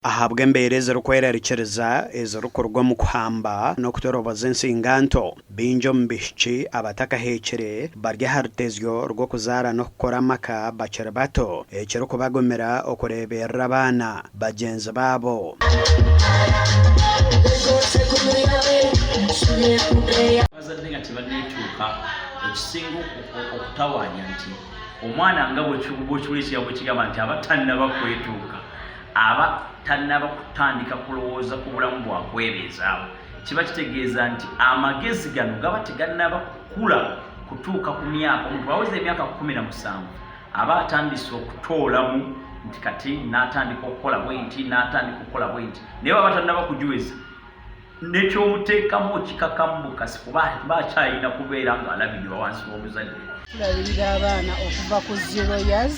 Ahabw'embeera ezirikwerarikiriza ezirikuruga omu kuhamba n'okutoroboza ensinganto, baingi omu baishiki abatakaheekire bari aha rutezyo rw'okuzaara n'okukora amaka bakiri bato ekirikubagumira okureeberera abaana bagyenzi baabo. Abazadde nga tebanneetuuka ekisinga okutawaanya nti omwana nga bwekiwula ekigambo kigamba nti aba tannaba kwetuuka aba tannaba kutandika kulowooza ku bulamu bwakwebeezaawo kiba kitegeeza nti amagezi gano gaba tegannaba kukula kutuuka ku myaka omuntu aweza emyaka 17 aba atandise okutoolamu nti kati n'atandika okukola bwenti n'atandika okukola bwenti naye baba tannaba kugiweza nekyomuteekamu okikakamu bukasi kuba akyalina kubeera ng'alabirirwa wansi w'omuzadde. Tulabirira abaana okuva ku 0 years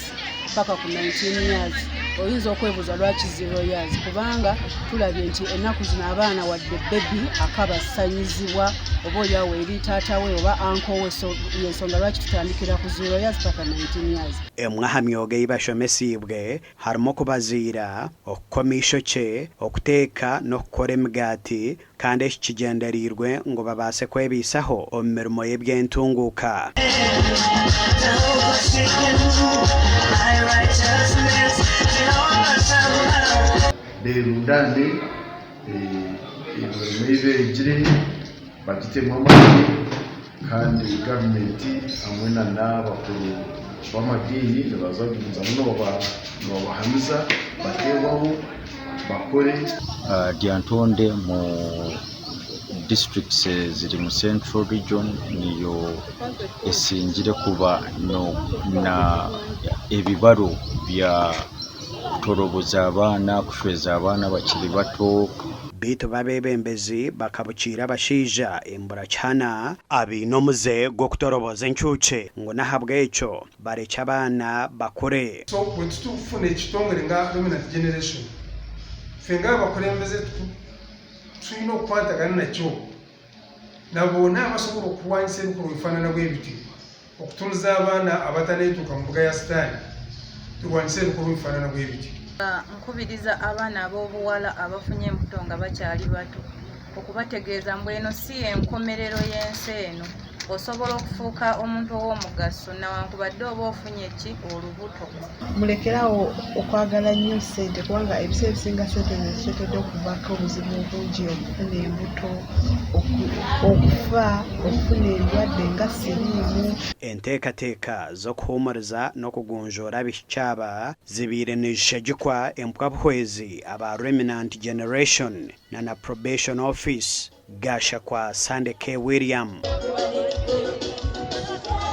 paka ku 19 years. Oyinza okwebuuza lwaki 0 years, kubanga tulabye nti ennaku zino abaana wadde bebi akabasanyizibwa oba oliawo eri taata we oba anko we, so yensonga lwaki tutandikira ku 0 years paka 19 years. Emwe aha myoga ei bashomesiibwe harimu okubaziira, okukoma eishokye, okuteeka n'okukora emigaati kandi eki kigyendereirwe ngu babaase kwebaisaho omu mirimo y'eby'entunguuka. Beerundane emirimo ei beegire bagitemu amaani kandi gavumenti hamwe n'abakuru b'amadiini nibaza kugumizamu nibabahamiza bateebwaho bakore. Lyantonde mu districts eziri mu Central Region niyo esingire kuba na ebibaro bya kutoroboza abaana, kushweza abaana bakiri bato. Beitu bo abeebembezi bakabukiira abashaija emburakihana abaine omuze gw'okutoroboza encuukye ngu n'ahabw'ekyo barekye abaana bakure. So bwetutufuna ekitongore nga Remnant Generation, ffe nga abakulembeze tulina okukwatagana nakyo na boona abasobola okulwanyisa ebikolwa ebifanana bwebityo, okutunuza abaana abatanetuuka mu mbuga ya sitaani, tulwanyise ebikolwa ebifanana bwebityo. Nkubiriza abaana ab'obuwala abafunye embuto nga bakyali bato okubategeeza mbu eno si y'enkomerero y'ensi eno, osobola okufuuka omuntu ow'omugaso nawankubadde oba ofunye ki olubuto. Mulekerawo okwagala nnyo ssente kubanga ebiseera ebisinga ssente zeziretedde okuvaako obuzibu obungi, okufuna embuto, okufa, okufuna endwadde nga siriimu. Enteekateeka z'okuhuumuriza n'okugonjoora abaishiki aba zibaire nizishagikwa empwabuhwezi aba Remnant Generation na na Probation Office. Gashakwa Sunday K. William.